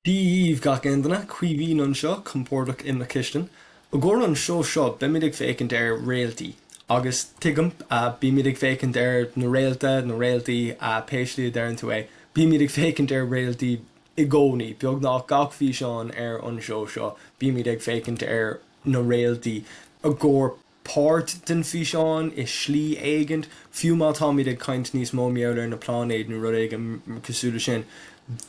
Dia dhaoibh gach aon duine, Caoimhín anseo, compordach i mo chistin. I gcomhair an seó seo beimid ag féachaint ar réaltaí. Agus tuigim, bímid ag féachaint ar na réalta, na réaltaí, pé slí a deireann tú é, bímid ag féachaint ar réaltaí i gcónaí, beagnach gach físeán ar an seó seo bímid ag féachaint ar na réaltaí i gcomhair páirt den físeán i slí éigint, fiú má táimid ag caint níos mó mar gheall ar na pláinéid nó rud éigin cosúil le sin,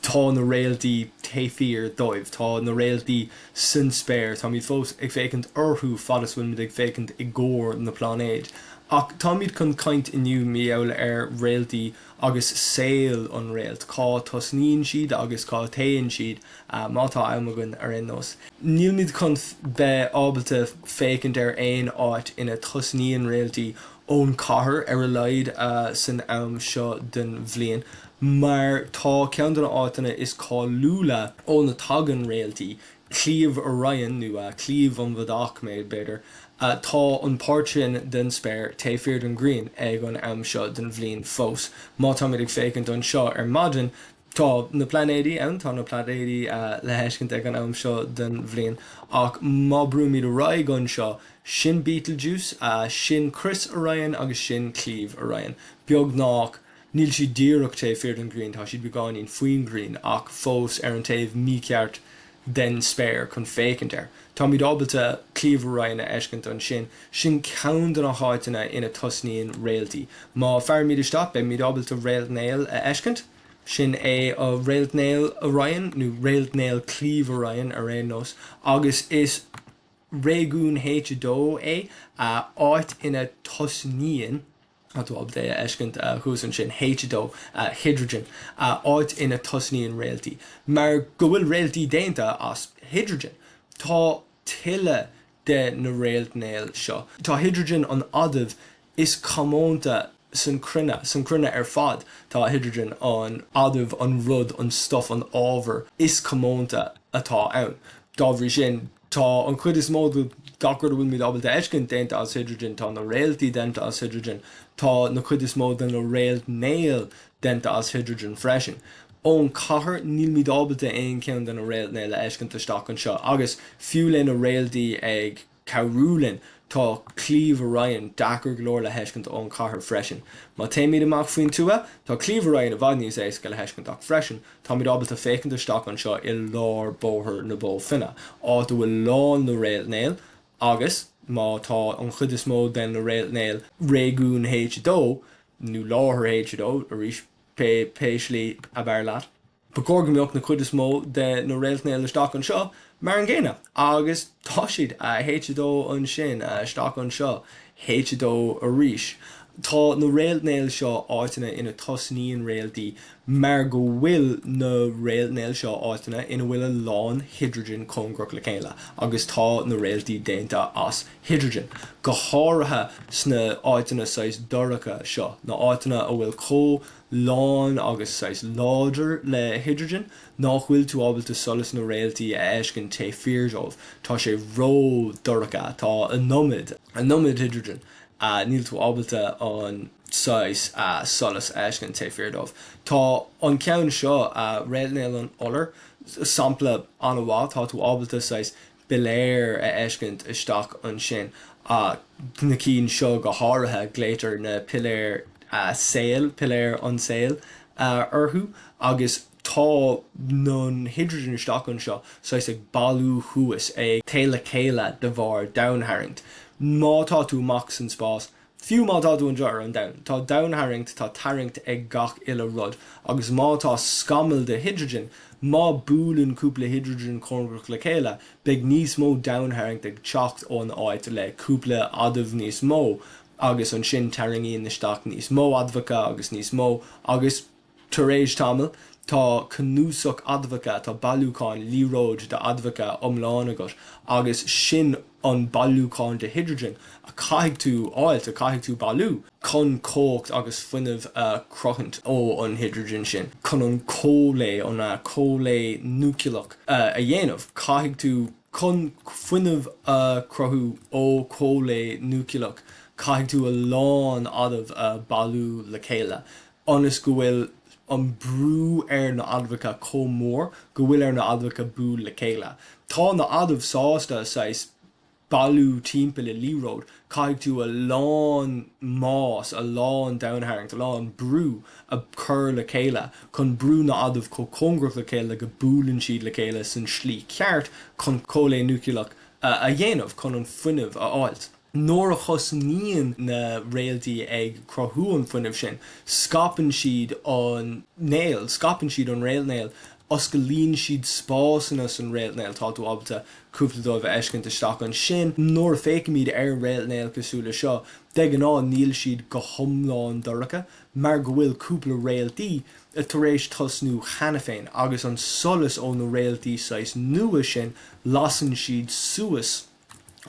tá na réaltaí taobh thiar dóibh, tá na réaltaí san spéir, táimid fós ag féachaint orthu fad is bhfuilimid ag féachaint i gcomhair na pláinéid. Ach táimid chun caint inniu mar gheall ar réaltaí agus saol an réalt, cá tosnaíonn siad agus cá téann siad, má tá am againn ar aon nós. Nílmid chun bheith ábalta féachaint ar aon áit ina tosnaíonn réaltaí ón chathair, ar a laghad san am seo den bhliain, mar tá ceann de na áiteanna is cáiliúla óna tagann réaltaí, Claíomh Orion, nó Claíomh an Mhadadh, b'fhéidir, tá an páirt sin den spéir taobh thiar den ghrian ag an am seo den bhliain fós. Má táimid ag féachaint anseo ar maidin, tá na pláinéidí ann, tá na pláinéidí le feiscint ag an am seo den bhliain, ach má brúimid ar aghaidh anseo, sin Betelgeuse, sin Crios Orion agus sin Claíomh Orion. Beagnach, níl siad díreach taobh thiar den ghrian, tá siad beagáinín faoin ghrian, ach fós ar an taobh mícheart den spéir chun féachaint air. Táimid ábalta Claíomh Orion a fheiscint ansin. Sin ceann de na háiteanna ina tosnaíonn réaltaí. Má fairimid isteach, beimid ábalta réaltnéal a fheiscint. Sin é réaltnéal Orion, nó réaltnéal Claíomh Orion ar aon nós, agus is réigiún H2 é, áit ina tosnaíonn. Tá tú ábalta é a fheiscint thuas ansin, H2, hidrigin, áit ina tosnaíonn réaltaí. Mar go bhfuil réaltaí déanta as hidrigin, tá tuilleadh de na réaltnéil seo. Tá hidrigin an adamh is comónta san cruinne, san cruinne ar fad, tá hidrigin an adamh, an rud, an stuif, an ábhar is comónta atá ann. Dá bhrí sin, Tá an chuid is mó de gach rud a bhfuilimid ábalta a fheiscint déanta as hidrigin, tá na réaltaí déanta as hidrigin, tá na cuid is mó de na réaltnéil déanta as hidrigin freisin. Ón chathair, nílimid ábalta aon cheann de na réaltnéil a fheiscint isteach anseo, agus fiú le na réaltaí ag cabhrú linn, tá Claíomh Orion deacair go leor le feiscint ón chathair freisin. Má téimid amach faoin tuath, tá Claíomh Orion i bhfad níos éasca le feiscint ach freisin, Táimid ábalta féachaint isteach anseo i lár Bóthar na Bó Finne, áit a bhfuil lán na réaltnéil agus, má tá an chuid is mó den na réaltnéil réigiún H2, nó láthair H2, arís, pé pé slí ab fhearr leat, ba chóir go mbeadh na cuid is mó de na réaltnéil isteach anseo mar an gcéanna. Agus tá siad, H2 ansin, isteach anseo, H2 arís. Tá na réaltnéil seo áiteanna ina tosnaíonn réaltaí mar go bhfuil na réaltnéil seo áiteanna ina bhfuil a lán hidrigin cóngarach le chéile agus tá na réaltaí déanta as hidrigin, go háirithe sna áiteanna saghas dorcha seo, na áiteanna a bhfuil chomh lán agus saghas láidir le hidrigin nach bhfuil tú ábalta solas na réaltaí a fheiscint taobh thiar dóibh, tá sé ró-dhorcha, tá an iomad, an iomad hidrigin, níl tú ábalta an saghas solas a fheiscint taobh thiar dóibh. Tá an ceann seo, réaltnéal an Iolair, sampla an-mhaith, tá tú ábalta saghas piléar a fheiscint isteach ansin. Na cinn seo go háirithe, glaoitear na piléir saoil, piléir an tsaoil, orthu agus tá an hidrigin isteach anseo saghas ag bailiú thuas, ag téamh le chéile de bharr domhaintharraingt. Má tá tú amach san spás, Fiú má tá tú anseo ar an domhan, tá domhaintharraingt, tá tarraingt ag gach uile rud, agus má tá scamall de hidrigin, má buaileann cúpla hidrigin cóngarach le chéile, beidh níos mó domhaintharraingt ag teacht ón áit le cúpla adamh níos mó, agus ansin tarraingíonn isteach níos mó adamhacha agus níos mó agus. Tar éis tamaill, tá cnuasach adamhacha, tá bailiúchán, liathróid d'adamhacha iomlán agat agus sin an bailiúchán de hidrigin a chaithfidh tú fháilt, a chaithfidh tú bailiú, chun cumhacht agus fuinneamh a chruthaint ó an hidrigin sin, chun an comhlé, an comhlé núicléach a dhéanamh. Caithfidh tú, chun fuinneamh a chruthú ó chomhlé núicléach, caithfidh tú a lán adamh a bailiú le chéile. ionas go bhfuil an brú ar na adamhacha chomh mór go bhfuil ar na adamhacha bualadh le chéile. Tá na adaimh sásta saghas bailiú timpeall i liathróid, caithfidh tú a lán mais, a lán domhaintharraingt, a lán brú a chur le chéile chun brú na adaimh chomh cóngarach le chéile go buaileann siad le chéile san slí ceart chun comhléith núicléach a dhéanamh chun an fuinneamh a fháilt. Nuair a thosnaíonn na réaltaí ag cruthú an fuinnimh sin, scaipeann siad an néal, scaipeann siad an réaltnéal, osclaíonn siad spásanna san réaltnéal, tá tú ábalta cúpla dóibh a fheiscint isteach ansin. Nuair a féachaimid ar réaltnéal cosúil le seo, de ghnáth níl siad go hiomlán dorcha mar go bhfuil cúpla réaltaí tar éis tosnú cheana féin agus an solas ó na réaltaí saghas nua sin, lasann siad suas.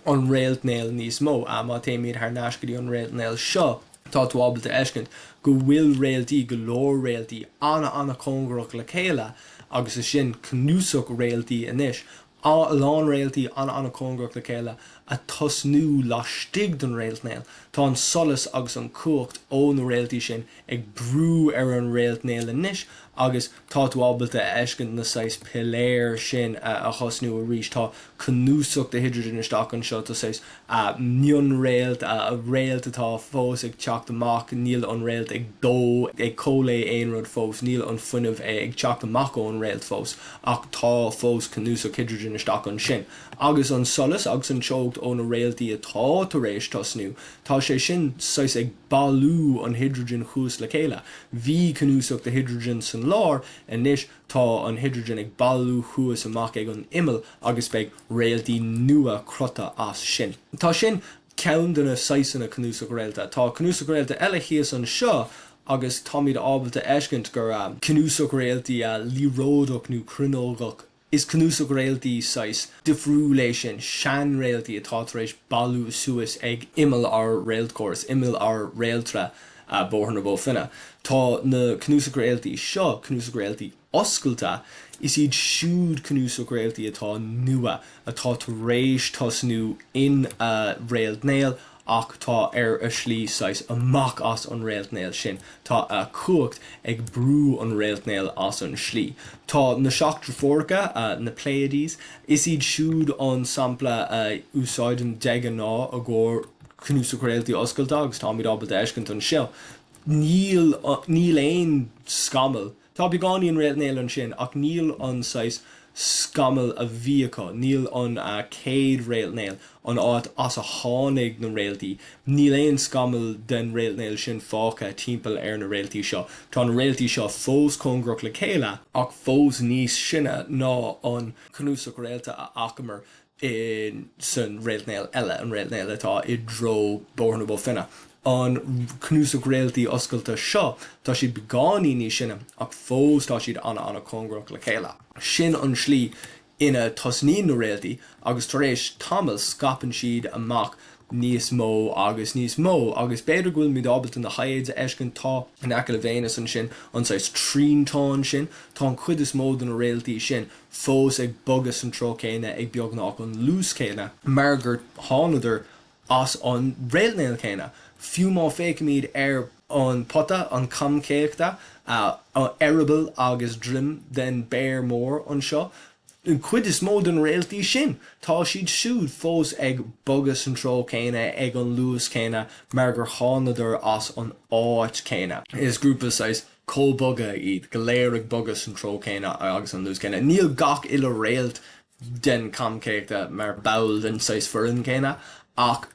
an réaltnéal níos mó. Má théimid thar n-ais go dtí an réaltnéal seo, tá tú ábalta a fheiscint go bhfuil réaltaí, go leor réaltaí, ana-ana-chóngarach le chéile agus is sin cnuasach réaltaí anois, a lán réaltaí ana-ana-chóngarach le chéile a tosnú laistigh den réaltnéal. Tá an solas agus an cumhacht ó na réaltaí sin ag brú ar an réaltnéal anois agus tá tú ábalta a fheiscint na saghas piléir sin a thosnú arís. Tá cnuasach de hidrigin isteach anseo, tá saghas mionréalt, réalt atá fós ag teacht amach, níl an réalt ag dó, ag comhléith aon rud fós, níl an fuinneamh ag teacht amach ón réalt fós ach tá fós cnuasach hidrigin isteach ansin. Agus an solas agus an teocht ó na réaltaí atá tar éis tosnú, tá sé sin saghas ag bailiú an hidrigin thuas le chéile. Bhí cnuasach de hidrigin san lár, anois tá an hidrigin ag bailiú thuas amach ag an imeall agus beidh réaltaí nua cruthaithe as sin. Tá sin ceann de na saghsanna cnuasach réalta. Tá cnuasach réalta eile thíos anseo agus táimid ábalta fheiscint gur cnuasach réaltaí liathróideach nó cruinneogach Is cnuasach réaltaí saghas difriúil é sin, seanréaltaí atá tar éis bailiú suas ag imeall ár réaltchóras, imeall ár réaltra, Bóthar na Bó Finne. Tá na cnuasach réaltaí seo, cnuasach réaltaí oscailte, is iad siúd cnuasach réaltaí atá nua, atá tar éis tosnú ina réaltnéal ach tá ar a slí saghas amach as an réaltnéal sin. Tá a cumhacht ag brú an réaltnéal as an slí. Tá na Seacht Deirfiúracha, na Pleiades, is iad siúd an sampla a úsáidim de ghnáth i gcomhair cnuasach réaltaí oscailte agus táimid ábalta a fheiscint anseo. Níl níl aon scamall Tá beagáinín réaltnéal ansin ach níl an saghas scamall a bhí acu, níl an chéad réaltnéal, an áit as a tháinig na réaltaí, níl aon scamall den réaltnéal sin fágtha timpeall ar na réaltaí seo. Tá na réaltaí seo fós cóngarach le chéile ach fós níos sine ná an cnuasach réalta a fhacamar in san réaltnéal eile, an réaltnéal atá i dtreo Bóthar na Bó Finne. An cnuasach réaltaí oscailte seo, tá siad beagáinín níos sine ach fós tá siad ana-ana-chóngarach le chéile. Sin an slí ina tosnaíonn na réaltaí agus tar éis tamaill scaipeann siad amach níos mó agus níos mó agus b'fhéidir go bhfuilimid ábalta na Hyades a fheiscint, tá in aice le Véineas ansin, an saghas triantán sin, tá an chuid is mó de na réaltaí sin fós ag bogadh san treo céanna ag beagnach an luas céanna mar gur thánadar as an réaltnéal céanna. Fiú má féachaimid ar an pota, an camchéachta, eireaball agus droim den béar mór anseo, an chuid is mó den réaltaí sin, tá siad siúd fós ag bogadh san treo céanna ag an luas céanna mar gur thánadar as an áit céanna. Is grúpa saghas comhbhogadh iad go léir ag bogadh san treo céanna agus an luas céanna. Níl gach uile réalt den camchéachta mar ball den saghas foireann céanna ach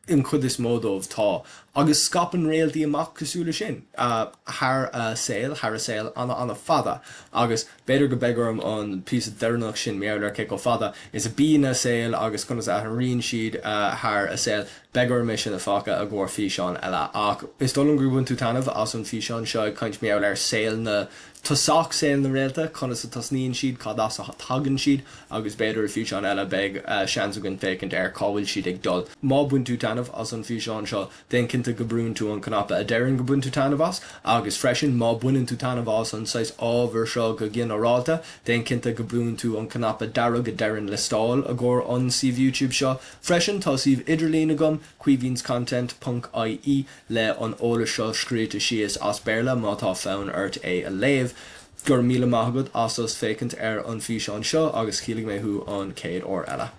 an chuid is mó dóibh tá. Agus scaipeann réaltaí amach cosúil le sin thar a saol, thar a saol ana-ana-fhada agus b'fhéidir go beidh orm an píosa deireanach sin, mar gheall ar cé chomh fada is a bíonn a saol agus conas a athraíonn siad thar a saol. Beidh orm é sin a fágáil i gcomhair físeán eile. Ach is dóigh liom gur bhain tú taitneamh as an físeán seo ag caint mar gheall ar saol na, tosach saol na réalta, conas a tosnaíonn siad, cad as a tagann siad agus b'fhéidir i físeán eile beidh seans againn féachaint ar cá bhfuil siad ag dul. Má bhain tú taitneamh as an físeán seo, déan cinnte. cinnte go brúnn tú an cnaipe a deireann go bain tú taitneamh as, agus freisin má baineann tú taitneamh as an saghas ábhar seo go ginearálta, déan cinnte go brúnn tú an cnaipe dearg a deireann liostáil i gcomhair an suíomh YouTube seo. Freisin tá suíomh idirlín agam, caoimhinscontent ponc ie, le an eolas seo scríte síos as Béarla má tá fonn ort é a léamh. Go raibh míle maith agat as ucht féachaint ar an físeán seo agus chífidh mé thú an chéad uair eile.